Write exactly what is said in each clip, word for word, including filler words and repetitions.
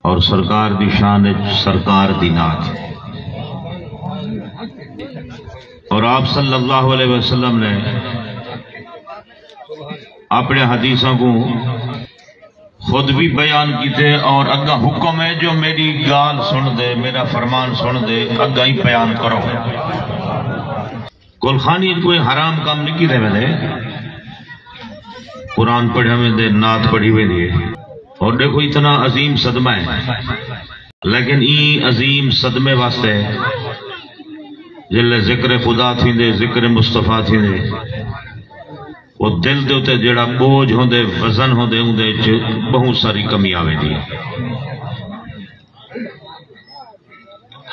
اور سرکار دی شان وچ سرکار دی نعت۔ اور آپ صلی اللہ علیہ وسلم نے اپنے حدیثاں کو خود بھی بیان کیتے، اور اگاں حکم ہے جو میری گال سن دے، میرا فرمان سن دے، اگاں ہی بیان کرو۔ گل خانی کوئی حرام کام نہیں کیتے ویندے، قرآن پڑھیا ویندے، نعت پڑھی ویندی ہے۔ اور دیکھو، اتنا عظیم صدمہ ہے، لیکن این عظیم صدمے واسطے جلے ذکر خدا تھیندے، ذکر مصطفیٰ تھیندے، وہ دل دے اتے جڑا بوجھ ہوندے، وزن ہوندے، اوندے وچ بہت ساری کمی آ ویندی ہے۔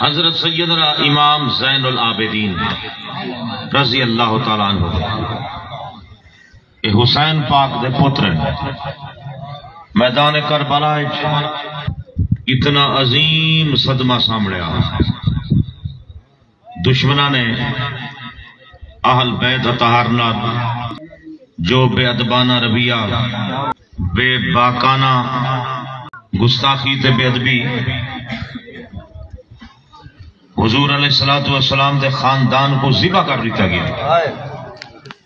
حضرت سیدنا امام زین العابدین رضی اللہ تعالیٰ عنہ، اے حسین پاک دے پتر ہیں۔ میدان کربلا وچ اتنا عظیم صدمہ سامنے آ، دشمناں نے اہل بیت اطہار نال جو بے ادبانہ رویہ، بے باکانہ گستاخی تے بے ادبی، حضور علیہ الصلوۃ والسلام دے خاندان کو ذبح کر دتا گیا۔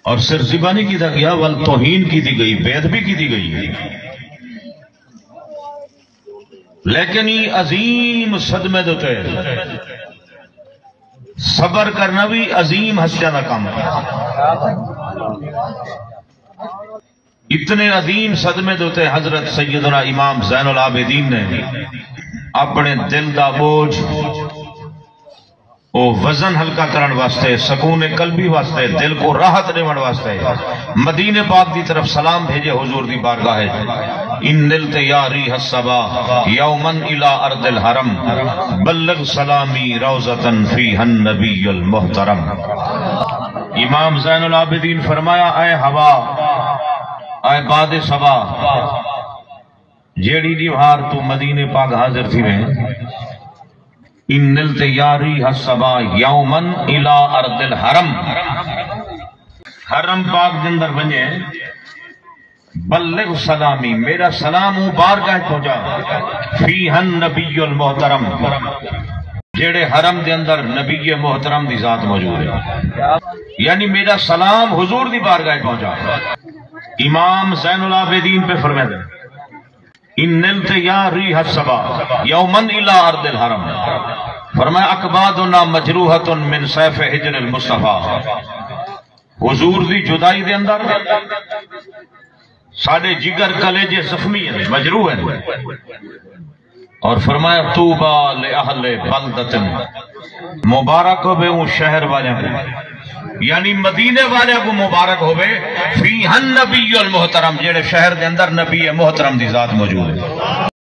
اور صرف ذبح نہیں کیتا گیا، ول توہین کیتی گئی، بے ادبی کیتی گئی۔ لیکن یہ عظیم صدمے دے تے صبر کرنا بھی عظیم ہستیاں دا کام ہے۔ اتنے عظیم صدمے دے تے حضرت سیدنا امام زین العابدین نے اپنے دل دا بوجھ، او وزن ہلکا کرن واسطے، سکون قلبی واسطے، دل کو راحت ݙیوݨ واسطے مدینے پاک دی طرف سلام بھیجے حضور دی بارگاہ وچ۔ ان نلت یا ریح الصبا یوما الی ارض الحرم، بلغ سلامی روضۃ فیہا النبی المحترم۔ امام زین العابدین فرمایا، اے ہوا، اے باد صبا، جیڑھی ݙیہاڑ توں مدینے پاک حاضر تھیویں، ان نلت یا ریح الصبا یوما الی ارض الحرم، حرم پاک دے اندر ونڄے، بلغ سلامی، میرا سلام اوں بارگاہ پہنچا، فیہا النبی المحترم، جیڑھے حرم دے اندر نبی محترم دی ذات موجود ہے، یعنی میرا سلام حضور دی بارگاہ پہنچا۔ امام زین العابدین پہ فرمائے، ان نلت یا ریح الصبا یوما الی ارض الحرم، فرمایا، اکبادنا مجروحۃ من سیف ہجر المصطفیٰ، حضور دی جدائی دے اندر ساڈے جگر کلیجے زخمی ہیں، مجروح ہیں۔ اور فرمایا، طوبی لأہل بلدۃ، مبارک ہوے اوں شہر والیاں کو، یعنی مدینے والیاں کو مبارک ہوے، فیہا النبی المحترم، جیڑھے شہر دے اندر نبی محترم دی ذات موجود ہے۔